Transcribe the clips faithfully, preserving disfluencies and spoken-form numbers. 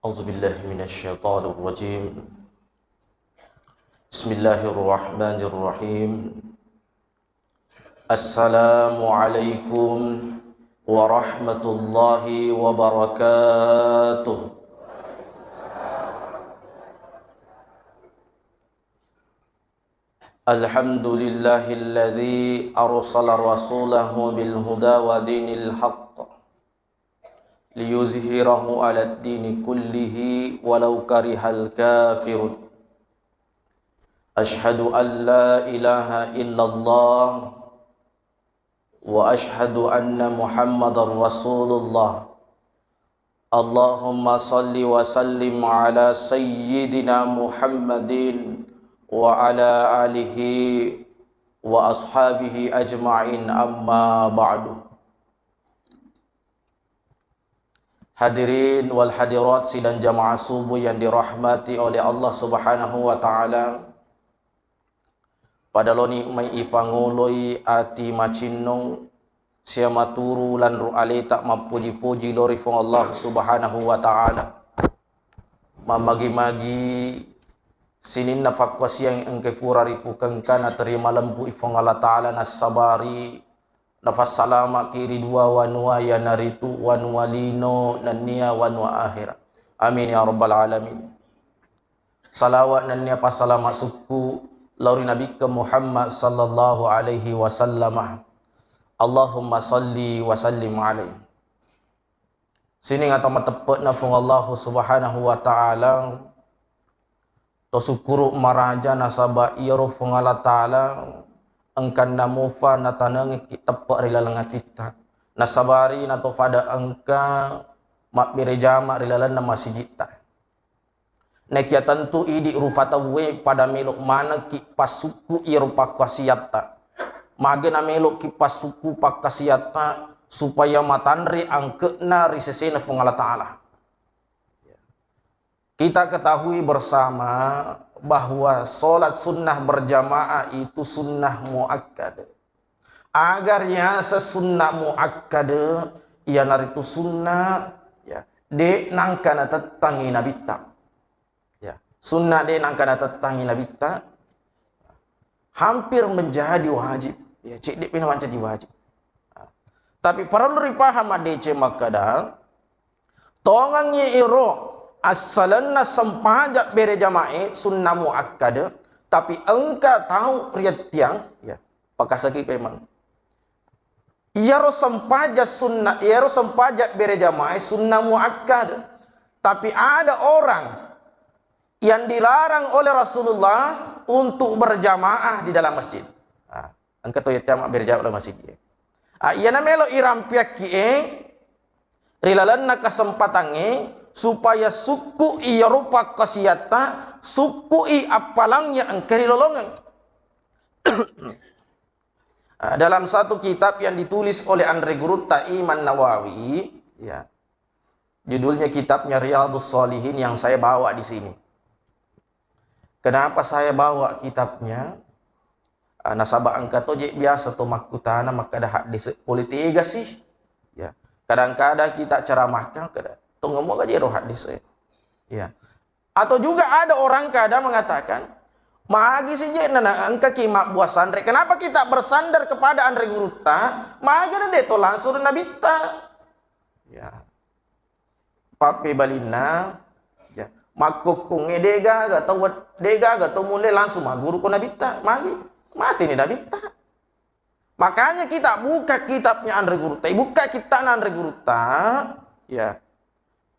أعوذ بالله من الشيطان الرجيم. بسم الله الرحمن الرحيم. السلام عليكم ورحمة الله وبركاته. الحمد لله الذي أرسل رسوله بالهدى ودين الحق ليظهره على الدين كله ولو كره الكافرون. أشهد أن لا إله إلا الله وأشهد أن محمدا رسول الله. اللهم صل وسلم على سيدنا محمد وعلى آله وأصحابه أجمعين، أما بعد. Hadirin wal hadirat sidang jamaah subuh yang dirahmati oleh Allah Subhanahu wa Ta'ala. Pada loni mai ipangoloi ati macinnong sia maturu lanru aleta mappoji-poji lao ri Puang Allah Subhanahu wa Ta'ala. Mammagi-magi sininna fakkuasiang engka fura rifukengka naterima lempu i Puang Allah Ta'ala nassabari nafassalamaki ri dua wanua, iyanaritu wanua lino nennia wanua ahera. Amin ya rabbal alamin. Salawat nennia passalama sukku lao ri Nabikka Muhammad sallallahu alaihi wasallam. Allahumma salli wa sallim alaihi. Sining ata mateppe'na Puang Allahu Subhanahu wa Ta'ala, to sukkuru maraja nasaba iyaro Puang Allah Ta'ala engkanna mufa natanengekki teppe ri laleng atitta. Nasabari nato fada engka mabbere jama ri lalenna masigitta. Naekia tentu idi rufa tauwe pada melo manekki passukku iyaro pakkasiatta. Mage nameloki passukku pakkasiatta supaya matanre angke'na ri sesena Puang Allah Ta'ala. Kita ketahui bersama bahwa sholat sunnah berjamaah itu sunnah muakkad. Aga riaseng sunnah muakkad, iyanaritu sunnah, ya, de nangka natettangi nabitta. Ya, sunnah de nangka natettangi nabitta, hampir menjadi wajib. Ya, cedde pina mancaji wajib. Nah, tapi parellu ripaham madeceng makkada, tongengngi iro assalenna sempajang bere jamae sunnah muakkad, tapi engka tau riattiang, ya, pakasaki pemang. Iyaro sempajang sunnah, iyaro sempajang bere jamae sunnah muakkad. Tapi ada orang yang dilarang oleh Rasulullah untuk berjamaah di dalam masjid. Ah, engka to yette ama berjamaah dalam masjid. Ah, iyana melo irampiakki e ri lalenna kesempatangnge supaya sukku iyaro pakkasiatta, sukku i appalang yang engka rilolongeng. Ah, dalam satu kitab yang ditulis oleh Anre Gurutta Imam Nawawi, ya, judulnya kitabnya Riyadhus Shalihin yang saya bawa di sini. Kenapa saya bawa kitabnya? Ah, nasaba engka to je biasa to makkutana makkada haddese pole tega sih. Ya, kadang-kadang kita ceramahkan kada tongeng mua gaji ro haddese. Ya. Atau juga ada orang kadang mengatakan, magi sih je nana engka ki mabbuas anre. Kenapa kita bersandar kepada Anre Gurutta? Magi na de to langsung ri nabitta. Ya. Pappebalinna, ya, makkukkungnge degaga tau, degaga tau mulle langsung magguru ko nabitta. Magi? Mati ni nabitta. Makanya kita buka kitabnya Anre Gurutta, buka kitabnya Anre Gurutta, ya,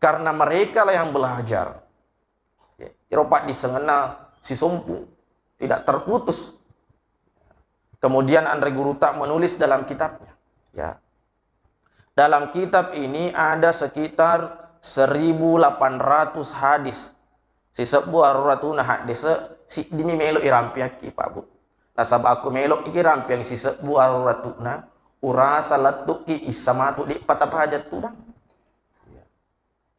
karena mereka lah yang belajar. Ya, iro paddisengenna sisompu, tidak terputus. Kemudian Anre Gurutta menulis dalam kitabnya. Ya. Dalam kitab ini ada sekitar seribu delapan ratus hadis. Sisebbu aruratuna haddese, siddimi melo irampiakki, Pak Bu. Nasaba aku melo iki rampiang sisebbu aruratuna, urasa lettuki issa matu de patapajang tudang.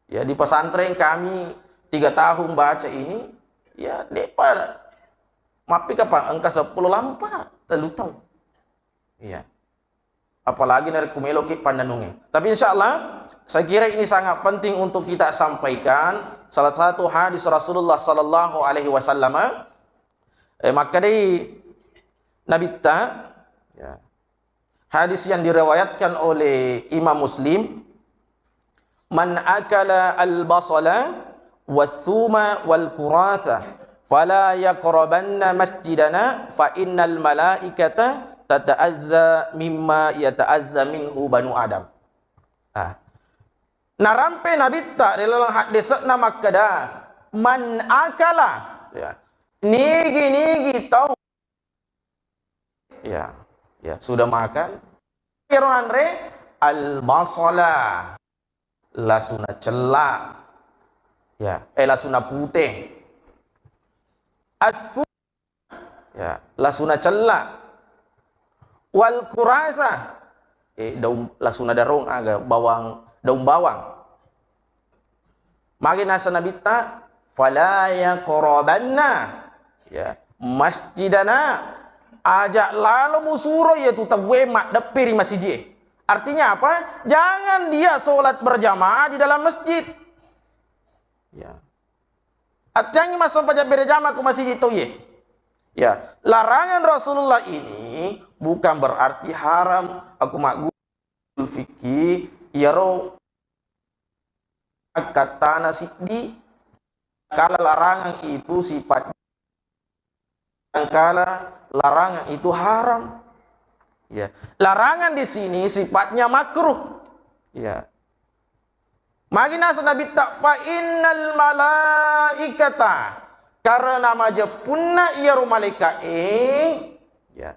Ya, di pesantren kami tiga tahun baca ini, ya, depa mappika pa engka seppulo lampa, tellu taung. Iya. Apalagi narekko meloki pannennungnge. Tapi insya Allah, Saya kira ini sangat penting untuk kita sampaikan. Salah satu hadis Rasulullah sallallahu alaihi wasallam, eh, makkedai Nabitta, ya, hadis yang diriwayatkan oleh Imam Muslim, "Man akala al-basala was-suma wal-kuratha fala yaqrabanna masjidana fa innal malaikata tata'azza mimma yata'azza minhu banu Adam." Ah. Narampe Nabitta ri laleng haddese'na makkeda, "Man akala," ya, nigi-nigi tau, ya, ya, sudah makan, iyaro nanre, al-basala, lasuna cella, ya, eh, lasuna pute, as-, ya, lasuna cella, wal-kuratha, eh, daun, lasuna darong aga, bawang, daun bawang. Magi naseng Nabitta, "Fala yaqrabanna, ya, masjidana," aja lalo musuro iyatu tauwe maddeppe ri masiji e. Artinya apa? Jangan dia sholat berjamaah di dalam masjid. Ya. Artinya massempajang berjamaah ku masiji tauwe. Ya, larangan Rasulullah ini bukan berarti haram. Aku magguru fikih, iyaro akkattana siddi, kala larangan itu sifat, kala larangan itu haram. Ya. Larangan di sini sifatnya makruh. Ya. Magi naseng Nabitta, "Fa innal malaikata," karena majeppunna iyaro malaika'e, ya,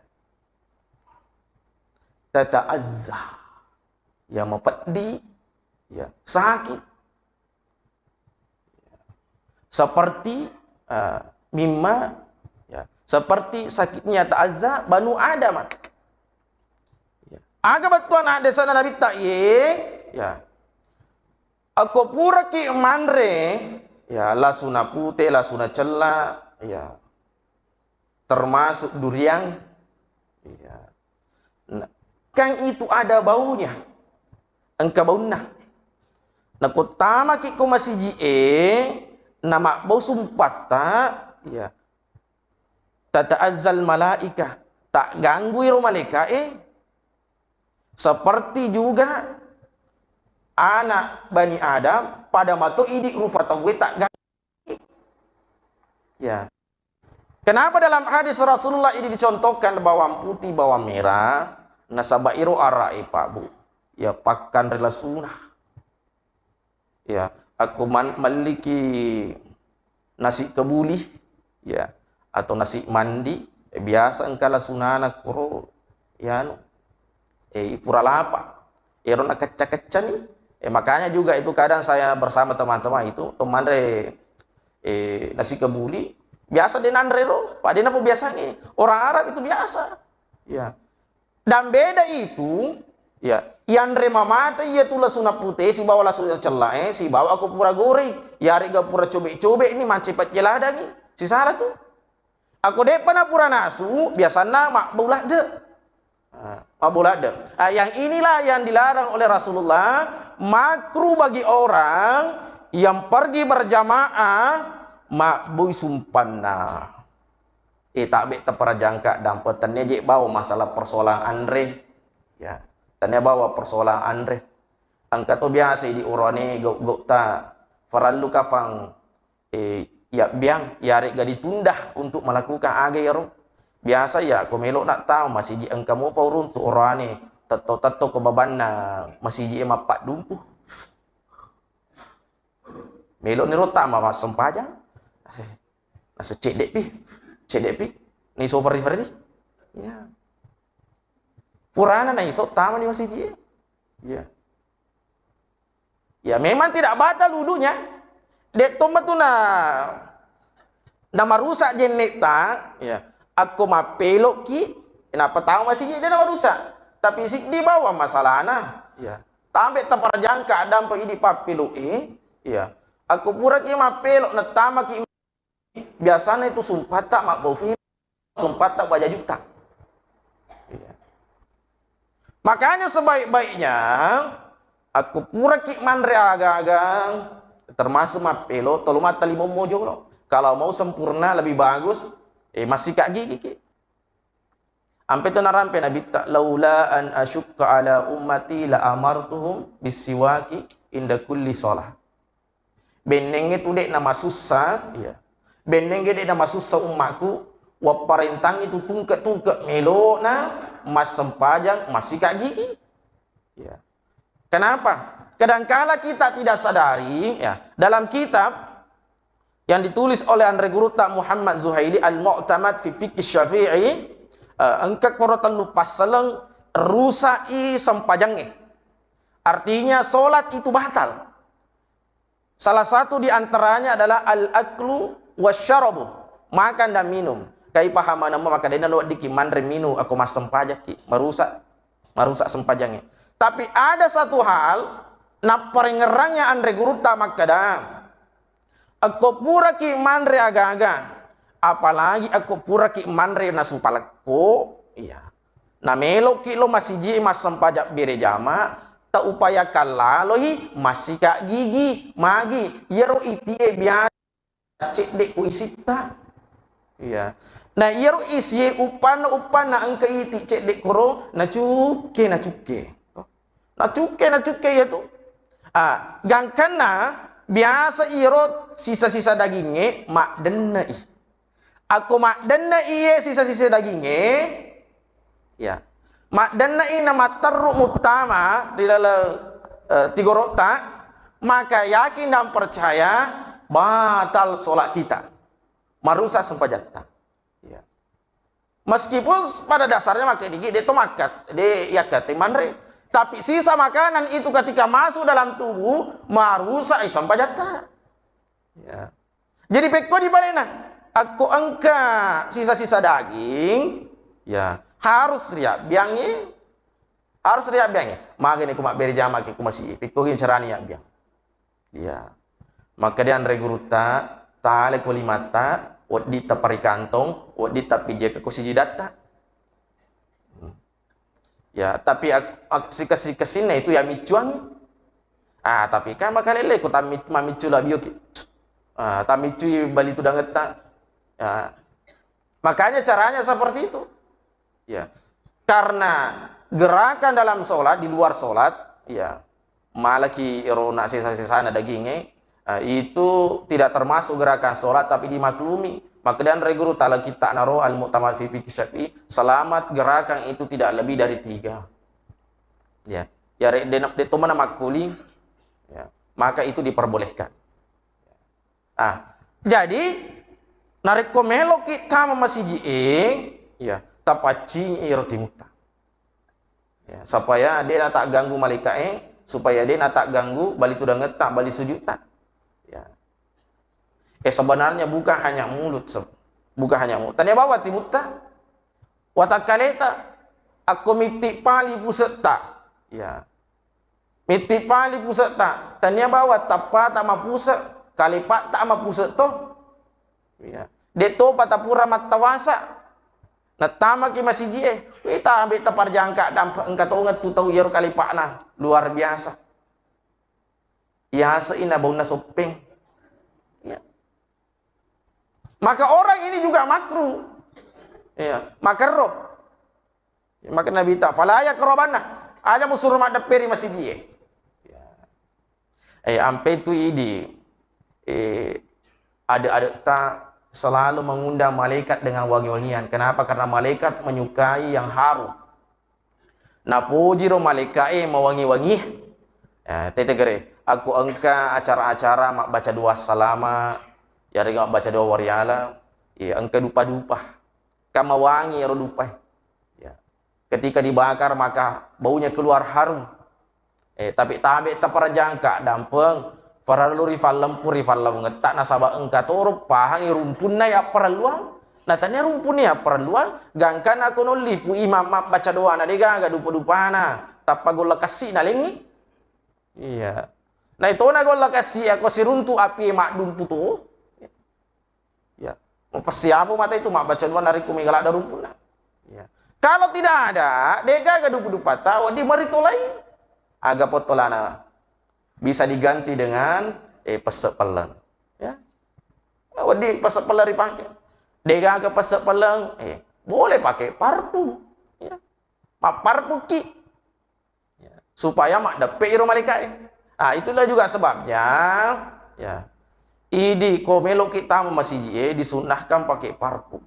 tata'azza, ya, mapeddi, ya, sakit. Seperti, eh, mimma, ya, seperti sakitnya ta'azza Banu Adam. Ya. Aga bettuanna haddese'na Nabitta iye, ya. Akko puraki manre, ya, lasuna pute, lasuna cella, ya, termasuk durian. Ya. Nah, kan itu ada baunya. Engka baunna. Nakuttamaki ko masiji e, namabbau sumpatta, ya. Tata'azzal malaika, tagganggui ro malaika e. Seperti juga anak Bani Adam, pada mato idi rufa tauwe tagganggui. Ya. Kenapa dalam hadis Rasulullah ini dicontohkan bawang putih, bawang merah? Nasaba iro ara'e, Pak, Bu, ya, pakkanre lasuna. Ya, akko man-, melliki nasi kebuli, ya, atau nasi mandi, eh, biasa engka lasunana koro, ya, anu, eh, pura lapa. Ero nakecca-keccani. Eh, makanya juga itu kadang saya bersama teman-teman itu, to manre, eh, nasi kebuli, biasa de nanre ro, pada napa biasanya. Orang Arab itu biasa. Ya. Dan beda itu, ya, yanre mamata iya tu lasuna pute sibawa lasuna cella e, sibawa ako pura goreng, yarega pura cobe-cobe ini mancaji pejje ladangi. Sisala tu. Ako de'pa na pura nasu, biasanna mabbau ladde. Ah, mabbau ladde. Ah, yang inilah yang dilarang oleh Rasulullah, makruh bagi orang yang pergi berjamaah mabbui sumpanna. Eh, tabe taparajangka dampa, tennia je bawa masalah persoalan anre. Ya, tennia bawa persoalan anre. Engka to biasa di urane gau-gau ta farallu kafang, eh, ya biang, yarega ditunda untuk melakukan aga iyaro. Biasa ya, ko melo nak tau masiji engka mo faurung tu urane, tetto-tetto ko babanna masiji e mappaddumpu. Melo ni ro tama massempajang. Nasa cedde pi, cedde pi. Ni so fari-fari. Ya. Purana na iso tama ni masiji e. Ya. Ya, memang tidak batal wudunya. Dek tomma tu na, na marusak jennetta, ya. Akko mappeloki, nappa tau masiji de na marusak. Tapi siddi bawang masalahna. Ya. Tampe taparajangka adampa idi pappelo e, ya. Akko puraki mappelo, natamaki biasana itu sumpatta mabbau film, sumpatta baja juta. Iya. Makanya sebaik-baiknya Akko puraki manre aga-aga, termasuk mappelo, tolo matta limommo jolo. Kalau mau sempurna, lebih bagus, eh, massika gigi ki. Ampe to narampe Nabitta, "Laula an asyukka ala ummati la amartuhum bisiwaki inda kulli shalah." Bennengnge tu de' namasussa, iya. Bennengnge de' namasussa ummaku, wapparentangi tu tungke-tungke melona massempajang massika gigi. Ya. Kenapa? Kadangkala kita tidak sadari, ya, dalam kitab yang ditulis oleh Anre Gurutta Muhammad Zuhaili, Al-Mu'tamad fi Fiqh Syafi'i, eh, engka koro tellu passaleng rusai sempajangnge. Artinya, sholat itu batal. Salah satu di antaranya adalah al-aklu wasyarabu, makan dan minum. Kai pahamanna maka dena lo diki manre minu ako massempajakki, marusak, marusak sempajangnge. Tapi ada satu hal, napparengngerangngi Anre Gurutta makkada, akko puraki manre aga-aga, apalagi akko puraki manre nasu palekko, iya. Nameloki lo masiji massempajang bere jama, ta upaya kallaloi massika gigi, magi, iyaro itie biasa cedde ko isitta. Iya. Nah, iyaro isie uppanna, uppanna engka iti cedde koro, nacukke, nacukke. Nacukke, nacukke iya tu. Ah, gangkanna biasa iyaro sisa-sisa dagingnge maddenne'i. Akko maddenne'i iye sisa-sisa dagingnge, ya, maddenne'i na matterru muttama ri laleng, eh, tigorotta, maka yakin dan percaya batal sholat kita, marusak sempajatta. Ya. Meskipun pada dasarnya makke digi, de to makkat, de yakkat manre. Tapi sisa makanan itu ketika masuk dalam tubuh, marusak sempajatta. Ya. Jadi pekko di balena, akko engka sisa-sisa daging, ya, harus riabbiangngi, harus riabbiangngi. Magani ku mabbere jama ki ku masigi, pekko gi carani yabbiang. Ya. Maka dia anre gurutta, tale ko limatta, wedding taparikantong, wedding tapijjeka ko sijidatta. Ya, tapi ak-, ak-, sikessi-kessinna itu ya miccuangi. Ah, tapi kan makalele ko tammi-, mamiccu labioki. Ah, tammiccui bali tudangetta. Ya. Makanya caranya seperti itu. Ya. Karena gerakan dalam sholat, di luar sholat, ya, malaki ero na sesa-sesana dagingnge, eh, itu tidak termasuk gerakan sholat, tapi dimaklumi. Maka dan re guru talaki tak naro al-mu'tamad fi fikih Syafi'i, selamat gerakan itu tidak lebih dari tiga. Ya, ya re-, de-, de to mana makkuli, ya, maka itu diperbolehkan. Ah, jadi narekko meloki tama masiji e, ya, tapaccingi ero timutta. Ya, supaya de natagganggu malaika'e, supaya de natagganggu bali tudangetta, bali sujutta. Ya. Eh, sebenarnya bukan hanya mulut, se-, bukan hanya mulut. Tania bawa timutta, watakkaleta, akko mitti pali pusetta. Ya. Mitti pali pusetta, tania bawa tappata mapuse, kalepatta mapuse to. Ya. De topa tapura mattawasa. Nattamaki masiji e, wita ambe taparjangka dampa engka tongeng tu tau iyaro kalepana luar biasa. Yase ina baunna soppeng. Ya. Maka orang ini juga makruh. Ya, makerro. Maka Nabi ta, "Fala yaqrabanna." Aja musuro maddepperi masiji e. Eh, ampe tu idi, eh, ade-adetta selalu mengundang malaikat dengan wangi-wangian. Kenapa? Karena malaikat menyukai yang harum. Napojiro malaika'e mawangi-wangi. Eh, tete gere, aku engka acara-acara mabbaca doa salama, yarega mabbaca doa wariala, iya, engka dupa-dupa. Kamawangi ero dupa. Ya. Ketika dibakar, maka baunya keluar harum. Eh, tapi tabe taparajangka dampeng, parellu rifallempu rifallawengetta nasaba engka toro pahangi rumpunna yapparelluang. Natania rumpunna yapparelluang, gangkana ko nolli pu imam mabbaca doana degaga dupa-dupana, tappa golla kassi nalengi. Iya. Naitona golla kassi ako siruntu api maddumpu to. Ya. Mapessiapo mata itu mabbaca doa narekko mega ladda rumpunna. Ya. Kalau tidak ada, degaga dupa-dupata, wedding maritolai. Aga pottolana bisa diganti dengan, eh, pesse pelleng. Ya. Eh, wedding pesse pelleng ripake. Degaga pesse pelleng, eh, boleh pakai parfum. Ya. Mapparfumki. Ya. Supaya maddeppe iro malaika'e. Ah, itulah juga sebabnya, ya. Idi ko meloki tama masiji e, disunnahkan pakai parfum.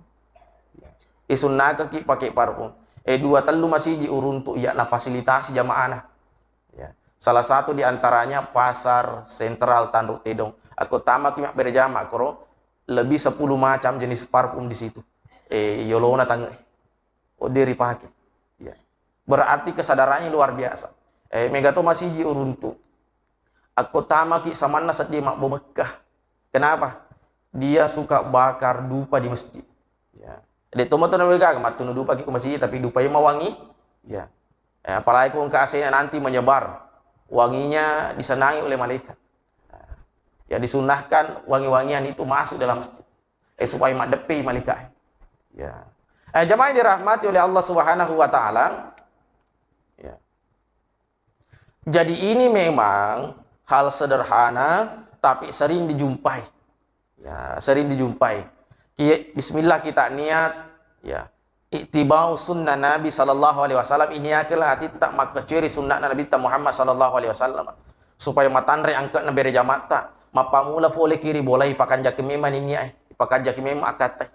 Ya. Disunnahkanki pakai parfum. Eh, dua tellu masiji uruntu iya nafasilitasi jamaahna. Ya. Salah satu di antaranya Pasar Sentral Tanru Tedong. Aku tamaki mabbere jama koro, lebih sepuluh macam jenis parfum di situ. Eh, yolona tange. Wedding ripake. Ya. Berarti kesadarannya luar biasa. Eh, mega to masiji uruntu. Akko tamaki samanna sedding mabbo Mekkah. Kenapa? Dia suka bakar dupa di masjid. Ya. De to mato nawe gaga mattunu dupa ki ko masjid, tapi dupa yang mawangi. Ya. Eh, apalagi ko engka asena nanti menyebar. Wanginya disenangi oleh malaikat. Ya, disunahkan wangi-wangian itu masuk dalam masjid. Eh, supaya maddeppe malaika. Ya. Eh, jamaah yang dirahmati oleh Allah Subhanahu wa Ta'ala. Ya. Jadi, ini memang hal sederhana, tapi sering dijumpai. Ya, sering dijumpai. Ki-, bismillah kita niat, ya. Ittiba'u sunnah Nabi sallallahu alaihi wasallam, ini akil hati tak makkecuri sunnah Nabi ta Muhammad sallallahu alaihi wasallam. Supaya matanre angkatna bere jamatta. Mappamula fole ki ri bolai, pakanjaki memang ini ai. Pakanjaki memang akatta.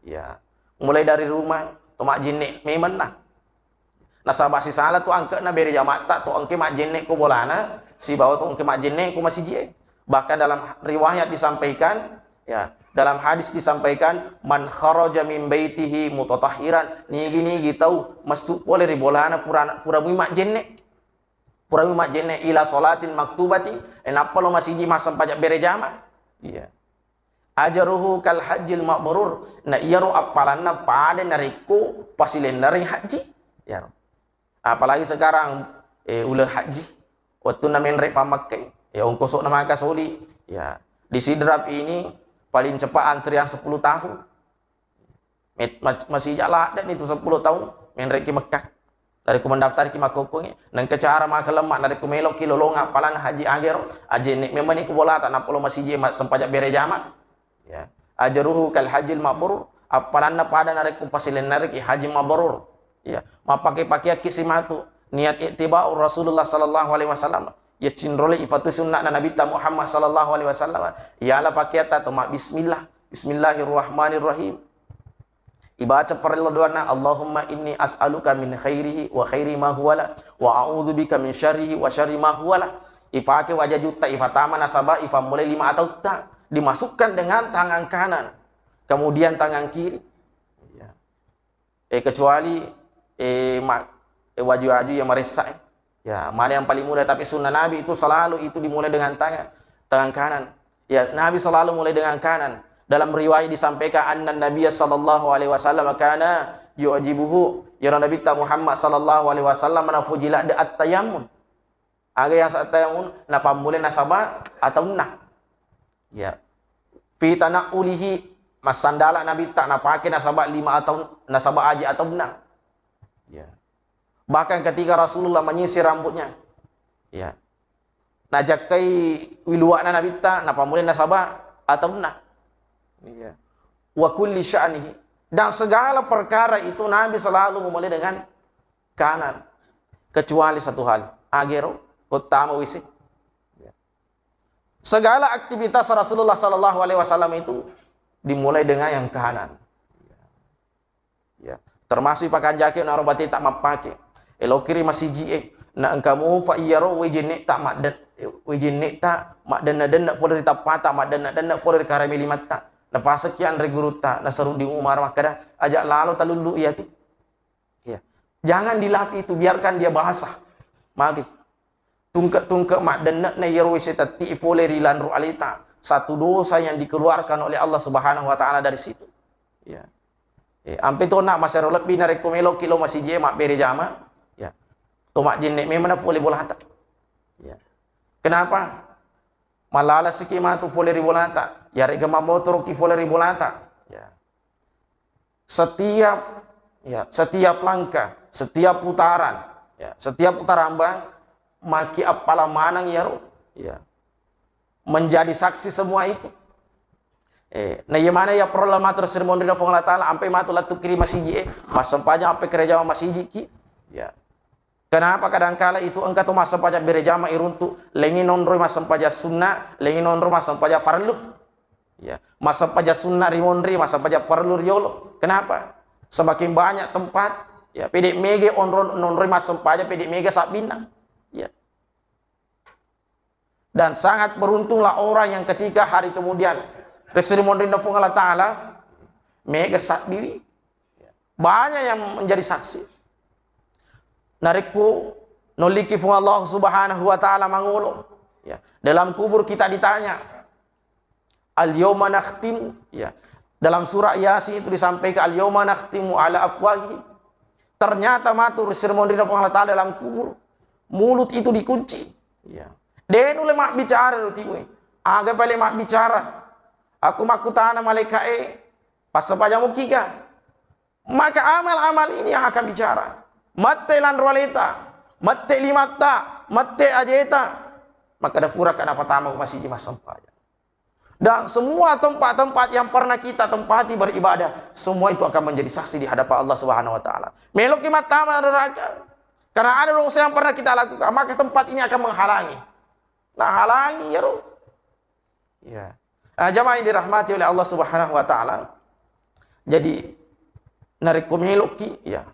Ya. Mulai dari rumah, to majjenne memang nah. Nasaba sisala tu angkatna bere jamatta, to engke majjenne ko bolana, sibawa to engke majjenne ko masiji e. Bahkan dalam riwayat disampaikan, ya, dalam hadis disampaikan, "Man kharaja min baitihi mutatahhiran." Nigi-nigi tau massu pole ri bolana pura, pura mui majjenne. Pura mui majjenne ila sholatin maktubatin, e, nappa lo masiji massempajang bere jama. Iya. Ajruhu kal hajjil mabrur. Na iyaro appalanna pada narekko pasilennareng haji. Iyaro. Apalagi sekarang, eh, uleng haji. Wettunna menre pammakkai, ya, ongkosokna maka soli. Ya, di Sidrap ini paling cepat antrian sepuluh tahun. Met-, mas-, masih jala ada nih tuh sepuluh tahun menre ki Mekah. Dari ku mendaftar ki makkokkongi, nengke cara maka lemak, dari ku melo ki lolong apalan haji agero, aje nek memang ni ku bolata, napolo masih je ma-, sempajak bere jama. Ya. Ajruhu kal hajjil mabrur, appalanna pada narekko pasilennareki haji mabrur. Ya. Mappake-pakeakki simatu niat ittiba'u Rasulullah sallallahu alaihi wasallam. Ya cinrole ifatu sunnah na Nabi ta Muhammad sallallahu alaihi wasallam. Yala pakeatta to ma bismillah. Bismillahirrahmanirrahim. Ibaca parello doanna, "Allahumma inni as'aluka min khairihi wa khairi ma huwa la, wa a'udzubika min syarrihi wa syarri ma huwa la." Ipake wajajutta, ifatama nasaba, ifammulai lima atautta. Dimasukkan dengan tangan kanan, kemudian tangan kiri. Ya. Eh, kecuali, eh, ma-, eh, waju-waju yang maressa, eh. Ya, mana yang paling mudah, tapi sunnah Nabi itu selalu itu dimulai dengan tangan, tangan kanan. Ya, Nabi selalu mulai dengan kanan. Dalam riwayat disampaikan, anna Nabiya sallallahu alaihi wasallam kana yu'jibuhu, ya Nabi ta Muhammad sallallahu alaihi wasallam, na fujila de at-tayammun. Aga yang sa-, at-tayammun, napammulai nasaba ataunna. Ya. Fi tana'ulihi, massandala Nabi ta napake nasaba lima atau nasaba aji ataunna. Ya. Bahkan ketika Rasulullah menyisir rambutnya, ya, najakkai wiluwa'na Nabitta, napammulai nasaba ataunna. Iya. Wa kulli sya'nihi. Dan segala perkara itu Nabi selalu memulai dengan kanan. Kecuali satu hal. Agero, kottama wisi. Ya. Segala aktivitas Rasulullah sallallahu alaihi wasallam itu dimulai dengan yang kanan. Ya, termasuk ipakanjaki onaro bateta mappake. Eloki ri masiji e, na engka mufa iyaro wejenne ta madden-, wejenne ta maddenna-denna pole ri tappata, maddenna-denna pole ri karame limatta. Napasekki anre gurutta, naseru di Umar makkeda, "Aja lalo talullu iyatu." Ya. Jangan dilap itu, biarkan dia basah. Magi. Tungke-tungke maddenne'na iyaro wese tetti pole ri lanru aleta. Satu dosa yang dikeluarkan oleh Allah Subhanahu wa Ta'ala dari situ. Ya. Eh, ampe to na masero lebbi narekko meloki lo masiji e mabbere jama. Ya. To majjenne memang na pole bolata. Ya. Kenapa? Malala siki matu pole ri bolata. Yarega mamotoroki pole ri bolata. Ya. Setiap, ya, setiap langkah, setiap putaran, ya, setiap putaran bang, maki appala maneng iyaro. Ya. Menjadi saksi semua itu. Eh, na iya mana ya perlu matu ri monrina Puang Allah Ta'ala, ampai matu lattu kiri masiji, eh, massempajang apa gereja masiji ki. Ya. Kenapa kadangkala itu engka to massempajang berjamaah iruntu, lengi nonroi massempajang sunna, lengi nonroi massempajang farlu. Ya, massempajang sunna ri monri, massempajang farlu riolo. Kenapa? Semakin banyak tempat, ya, pede mege onro nonroi massempajang, pede mega sabbinna. Ya. Dan sangat beruntunglah orang yang ketika hari kemudian ri monrina Puang Allah Ta'ala, mega sabbiwi. Banyak yang menjadi saksi. Narekko nolliki Puang Allah Subhanahu wa Ta'ala mangolo, ya, dalam kubur kita ditanya, "Al-yauma nakhtimu," ya. Dalam surah Yasin itu disampaikan, "Al-yauma nakhtimu ala afwahihim." Ternyata matu ri monrina Puang Allah Ta'ala dalam kubur, mulut itu dikunci. Ya. De nulle mabbicara ro tiwe. Aga pale mabbicara. Aku makkutana malaika'e, "Passempajang mukiga?" Maka amal-amal ini yang akan bicara. Mette lanro aleta, mette limatta, mette ajeta. Maka dafura kana patama masiji massempajang. Dan semua tempat-tempat yang pernah kita tempati beribadah, semua itu akan menjadi saksi di hadapan Allah Subhanahu wa Ta'ala. Meloki mattama neraka, karena ada dosa yang pernah kita lakukan, maka tempat ini akan menghalangi. Nah, halangi ya, Ro. Ya. Ah, jamaah yang dirahmati oleh Allah Subhanahu wa Ta'ala. Jadi, narekko meloki, ya,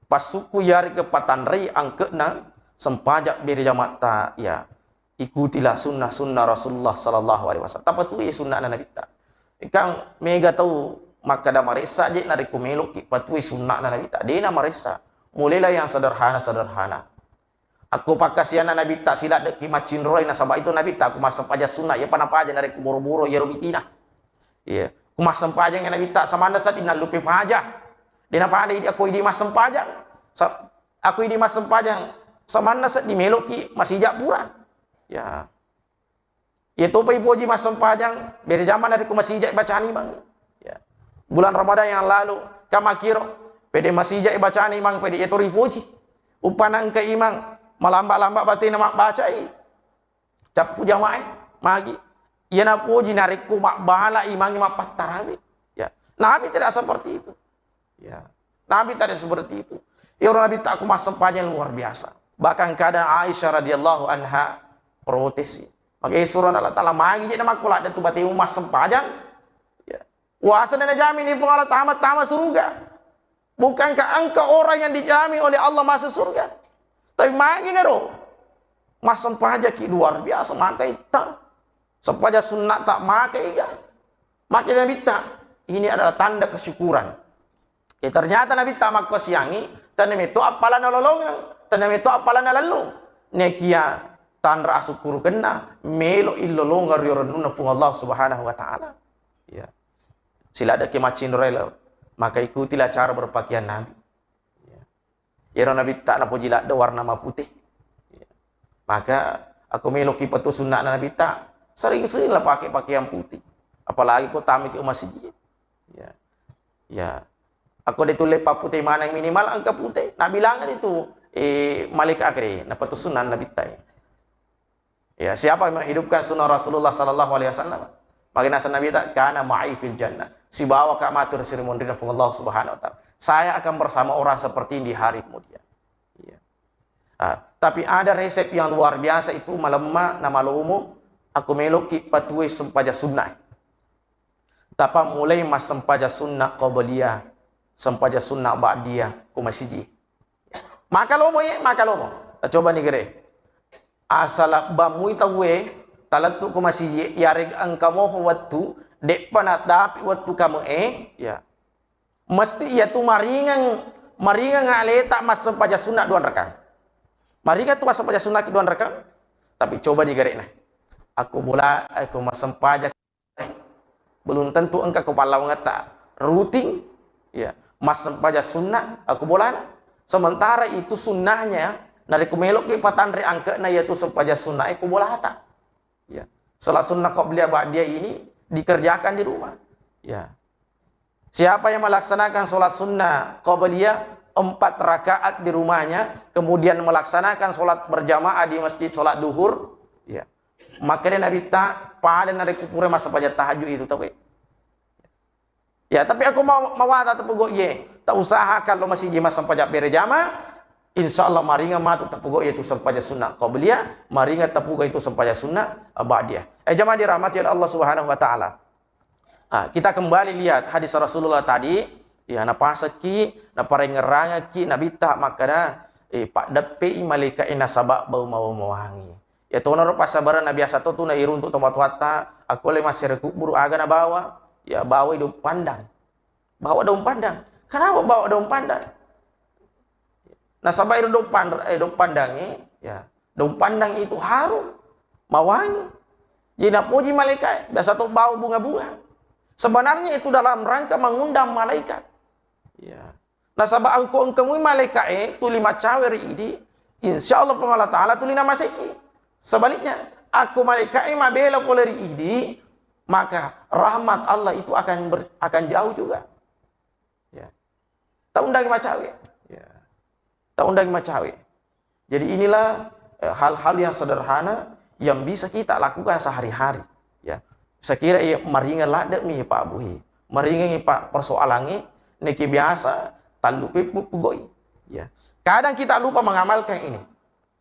passukku yarega patanrei angke'na sempajang bere jamatta, ya, ikutilah sunnah-sunnah Rasulullah sallallahu alaihi wasallam. Tapatui sunnahna Nabitta. Kang mega tau makkada maressa je narekko meloki patui sunnahna Nabitta. Dena maressa. Mulailah yang sederhana-sederhana. Akko pakkasianna Nabitta siladdeki maccinroi, nasaba itu Nabitta ku massempajang sunna, iyapa napaja narekko boro-boro iyaro bitina. Iya. Ku massempajang Nabitta samanna seddi nallupe paja. Dena pada idi akko idi massempajang. Sa-, akko idi massempajang samanna seddi meloki masija pura. Ya. Iya topa ipoji massempajang, bere jama narekko masija ibacani imang. Ya. Bulan Ramadan yang lalu, kamakiro, pede masija ibacani imang, pede iya to ripoji. Upana engka imang, malamba-lamba batena mabbacai. Cappu jamae, magi. Iya napoji narekko mabbala imangnge mappattarawe. Ya. Nabi tidak seperti itu. Ya. Nabi tidak seperti itu. Iyaro Nabitta ku massempajang luar biasa. Bahkan kadang Aisyah radhiyallahu anha protes. Maka surah Allah Ta'ala, "Magi je namakko ladde tu batemu massempajang?" Ya. Puasa dan jamin ni Puang Allah tama, tama surga. Bukankah engkau orang yang dijamin oleh Allah masuk surga? Tapi magi nero massempajaki luar biasa, maka itta. Sempajang sunna tak maka iga. Maka Nabitta, ini adalah tanda kesyukuran. Ya, ternyata Nabitta makkosiangi, tenna metto appalana lolongeng, tenna metto appalana lellung. Nekia tanra asukkurukenna, melo illolongeng ri rennunna Puang Allah Subhanahu wa Ta'ala. Ya. Siladdeki maccinroi lo, maka ikutilah cara berpakaian Nabi. Ya. Iyaro Nabitta napoji ladde warna mapute. Ya. Maka, akko meloki patu sunnana Nabitta, sering-seringlah pakai pakaian putih. Apalagi ko tamaki masjid. Ya. Ya. Akko de tulle papute maneng, minimal engka pute. Nabilang itu, eh, malaikat akre, napatu sunnah Nabitta. Ya, siapa yang menghidupkan sunnah Rasulullah sallallahu alaihi wasallam? Maka naseng Nabitta, "Kana ma'i fil jannah." Sibawa ka matu ri monrina Puang Allah Subhanahu wa Ta'ala. Saya akan bersama orang seperti ini di hari kemudian. Iya. Ah, tapi ada resep yang luar biasa itu malemma na malomo, akko meloki patue sempajang sunnah. Tapammulai massempajang sunna qabliyah, sempajang sunna ba'diyah ko masiji. Maka lomo ye, maka lomo. Coba ni gere. Asala bammui tauwe talettu ko masiji, yarega engka moho wettu, de'pa nadapi wettu kame'e, ya. Mesti iyatu maringeng, maringeng aleta massempajang sunna dua rakang. Maringeng tu massempajang sunna ki dua rakang. Tapi coba ni gere na. Aku bola, aku massempajang Belum tentu engka ko pallawangetta rutin, ya, massempajang sunnah, eh, ko bolana. Sementara itu sunnahnya, narekko meloki patanre angke'na yaitu sempajang sunnah, eh, ko bolata. Ya. Salat sunnah qabliyah ba'diyah ini dikerjakan di rumah. Ya. Siapa yang melaksanakan salat sunnah qabliyah, empat rakaat di rumahnya, kemudian melaksanakan sholat berjamaah di masjid sholat duhur, ya, maka dia Nabitta pada narekko pura massempajang tahajud itu tau. Ya, tapi aku mau mawata tepugok ye. Tak usahakan lo masih jima sempajang berjamaah. Insya Allah maringan matu tepugok ye tu sempajang sunnah qabliyah, maringan tepugok itu sempajang sunnah ba'diyah. Eh, jamaah dirahmati oleh Allah Subhanahu wa Ta'ala. Ah, kita kembali lihat hadis Rasulullah tadi, ya, napasekki, naparengerangekki Nabitta makkada, eh, paddeppei malaika'e nasaba bau mawa-mawangi. Ya, tonaro passabarenna biasa to tu nairuntuk tomatoatta, akkulle massere kubburu aga nabawa, ya, bawai daung pandang. Bawa daung pandang. Kenapa bawa daung pandang? Nasaba iro daung pan-, eh, daung pandangnge, ya. Daung pandang itu harum, mawangi. Jadi napoji malaikat, biasa to bau bunga-bunga. Sebenarnya itu dalam rangka mengundang malaikat. Ya. Nasaba engko engka mui malaikat e tuli macawe ri idi, insya Allah Puang Allah Ta'ala tuli namaseki. Sebaliknya, akko malaikat e mabela pole ri idi, maka rahmat Allah itu akan ber-, akan jauh juga. Ya. Taundangi macawe. Ya. Taundangi macawe. Jadi inilah, eh, hal-hal yang sederhana yang bisa kita lakukan sehari-hari. Ya. Saya kira, iya, maringan ladde mi Pak Buhi. Maringan Pak persoalannya, niki biasa tallu peppu pugoi. Ya. Kadang kita lupa mengamalkan ini.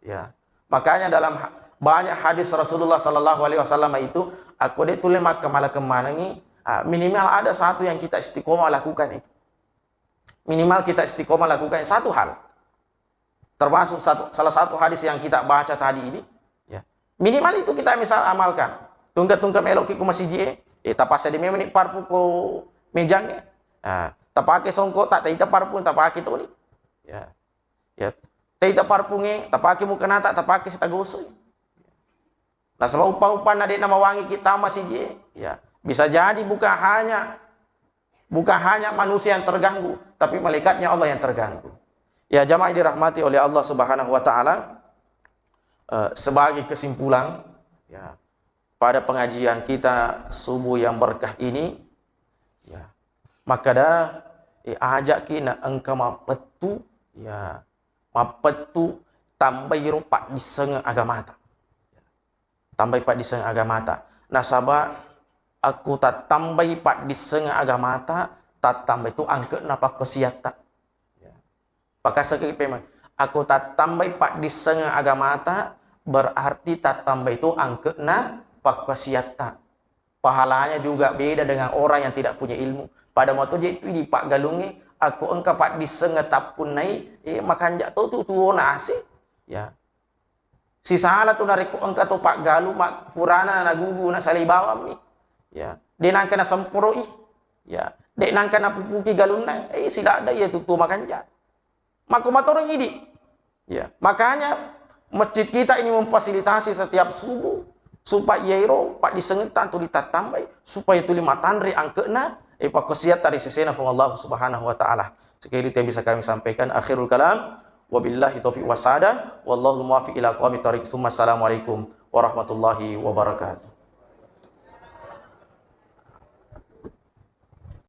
Ya. Makanya dalam ha-, banyak hadis Rasulullah sallallahu alaihi wasallam itu, aku dek tule makkemala kemanangi, ah, minimal ada satu yang kita istiqomah lakukan itu. Minimal kita istiqomah lakukan satu hal. Termasuk satu, salah satu hadis yang kita baca tadi ini, ya. Minimal itu kita misal amalkan. Tungke-tungke meloki ku masiji e, eh, tapasadi memang ni parpu ko mejang e. Ah, tapake songko, tak taita parpu, tapake tuli. Ya. Ya. Taita parpunge, tapake mukanata, tapake sitagoso. Nasaba uppa-uppanna de'na mawangi kita masiji e. Ya. Bisa jadi bukan hanya, bukan hanya manusia yang terganggu, tapi malaikatnya Allah yang terganggu. Ya, jamaah yang dirahmati oleh Allah Subhanahu wa Ta'ala, eh, sebagai kesimpulan, ya, pada pengajian kita subuh yang berkah ini, ya, makkada, eh, ajakki na engka mappettu, ya, mappettu tambai ro paddissengeng agamata. Tambai paddissengeng agamata. Nasaba akku tattambai paddissengeng agamata, tattambai tu angke'na pakkosiatta. Ya. Pakasaki pemeng. Akku tattambai paddissengeng agamata, berarti tattambai tu angke'na pakkosiatta. Pahalanya juga beda dengan orang yang tidak punya ilmu. Pada moto je tu di paggalungnge, akku engka paddissengeng tappunnai, eh, makanja to tu tuo nasi. Ya. Sisala tu narekko engka to paggalu ma-, purana nagugu nasalai bawammi. Ya. De nangka nasemporoi. Ya. De nangka napupuki galunna. Eh, sidadda iya tu tuo makanja. Makko matoreng idi. Ya. Makanya masjid kita ini memfasilitasi setiap subuh supaya iro paddissengetta tuli tattambai, supaya tuli matanre angke'na, eh, pakkosiatta ri sesena Puang Allah Subhanahu wa Ta'ala. Sekali itu yang bisa kami sampaikan. Akhirul kalam. Wabillahi taufiq wasada. Wallahul muwaffiq ila aqwamit thariq. Tsumma assalamualaikum warahmatullahi wabarakatuh.